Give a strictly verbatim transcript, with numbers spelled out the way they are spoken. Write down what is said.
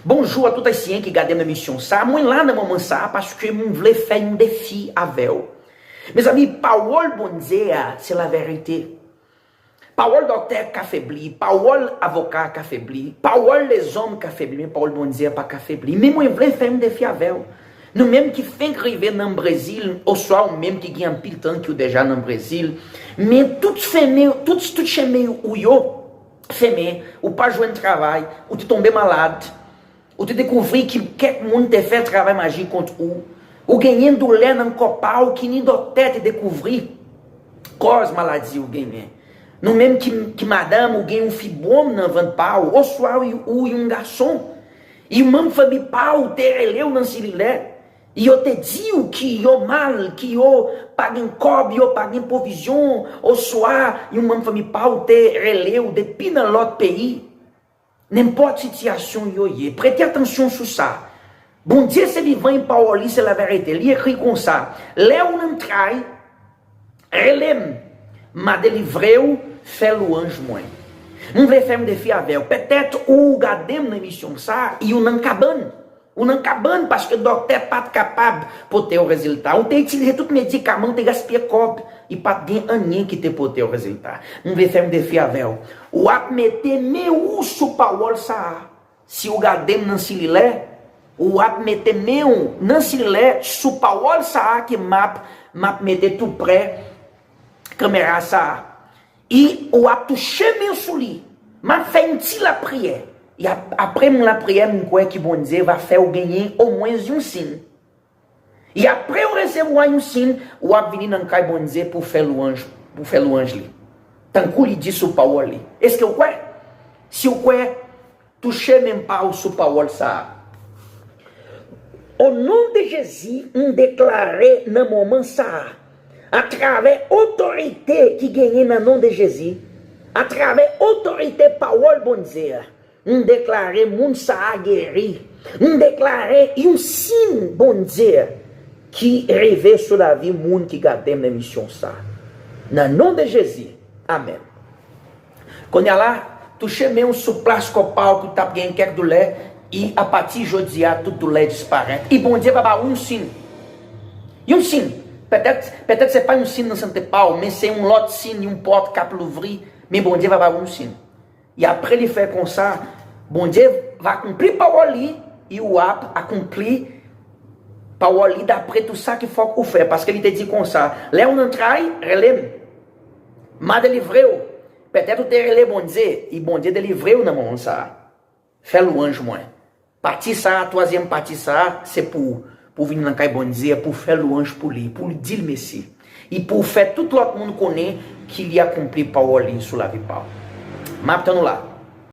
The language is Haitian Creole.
Bonjou a tout Ayisyen ki gade m nan emisyon sa. Mwen la nan moman sa paske m vle fè yon defi avè w. Mezanmi, pawòl Bondye a, se laverite. Pawòl dòktè ka febli, pawòl avoka ka febli, pawòl lezòm ka febli, men pawòl Bondye a pa ka febli. Men mwen vle fè yon defi avè w. Nou menm ki fenk rive nan Brezil, oswa ou menm ki gen anpil tan ke w deja nan Brezil, men tout fenmen, tout, tout chemen ou yo fenmen, ou pa jwenn travay, ou te tonbe malad, ou te dekouvri ki kèk moun te fè travay maji kont ou, ou genyen doulè nan kò pa w ki ni dòktè te dekouvri kòz maladi ou genyen. Nou menm ki, ki madanm, ou gen yon fibwòm nan vant pa w, oswa ou, ou yon gason, yon manm fanmi pa w te rele w nan sililè, yo te di w ki yo mal, ki yo pa gen kòb, yo pa gen pwovizyon, oswa yon manm fanmi pa w te rele w depi nan lòt peyi. Nenpòt sitiyasyon yo ye, prete atansyon sou sa. Bondye se vivan e pawòl li se laverite. Li ekri konsa, lè ou nan tray, rele m, m a delivre w, fè lwanj mwen. M vle fè yon defi avè w. Petèt ou gade m nan emisyon sa, e ou nan kabann. Ou nan kabann paske dòktè pa t kapab pote w rezilta. Ou te itilize tout medikaman, ou te gaspiye kòb, e pa t gen anyen ki te pote w rezilta. M vle fè yon defi avè w. W ap mete men ou sou pawòl sa a. Si w gade m nan sililè, w ap mete men w nan sililè sou pawòl sa a ke m ap, m ap mete tou prè kamera sa a. E w ap touche men w sou li. M ap fè yon ti lapriyè. E ap, apre m lapriyè, m kwè ke Bondye va fè w genyen omwen yon siy. E apre w resevwa yon siy, w ap vini nan kay Bondye pou fè lwanj, pou fè lwanj li. Tankou li di sou pawòl li. Èske w kwè? Si w kwè, touche men pa w sou pawòl sa a. O non de Jezi, m deklare nan moman sa a, atravè otorite ki genyen nan non de Jezi, atravè otorite pawòl Bondye a, m deklare moun sa a geri. M deklare yon siy Bondye ki rive sou lavi moun ki gade m nan emisyon sa a. Nan non de Jezi, amèn. Kounye a la, touche men w sou plas kò pa w ki t ap gen kèk doulè, e apati jodi a, tout doulè disparèt. E Bondye va ba w yon siy. Yon siy. Petèt, petèt se pa yon siy nan sante pa w, men se yon lòt siy, yon pòt k ap louvri, men Bondye va ba w yon siy. E apre li fè konsa, Bondye va akonpli pawòl li, e w ap akonpli pawòl li dapre tou sa ki fòk ou fè, paske li te di konsa, lè w nan tray, rele m. M a delivre w. Petèt ou te rele Bondye, e Bondye delivre w nan moman sa a. Fè lwanj mwen. Pati sa a, twazyèm pati sa a, se pou, pou vin nan kay Bondye, pou fè lwanj pou li, pou di l mèsi. E pou fè tout lòt moun konnen ke li akonpli pawòl li sou lavi pa w. M ap tann ou la.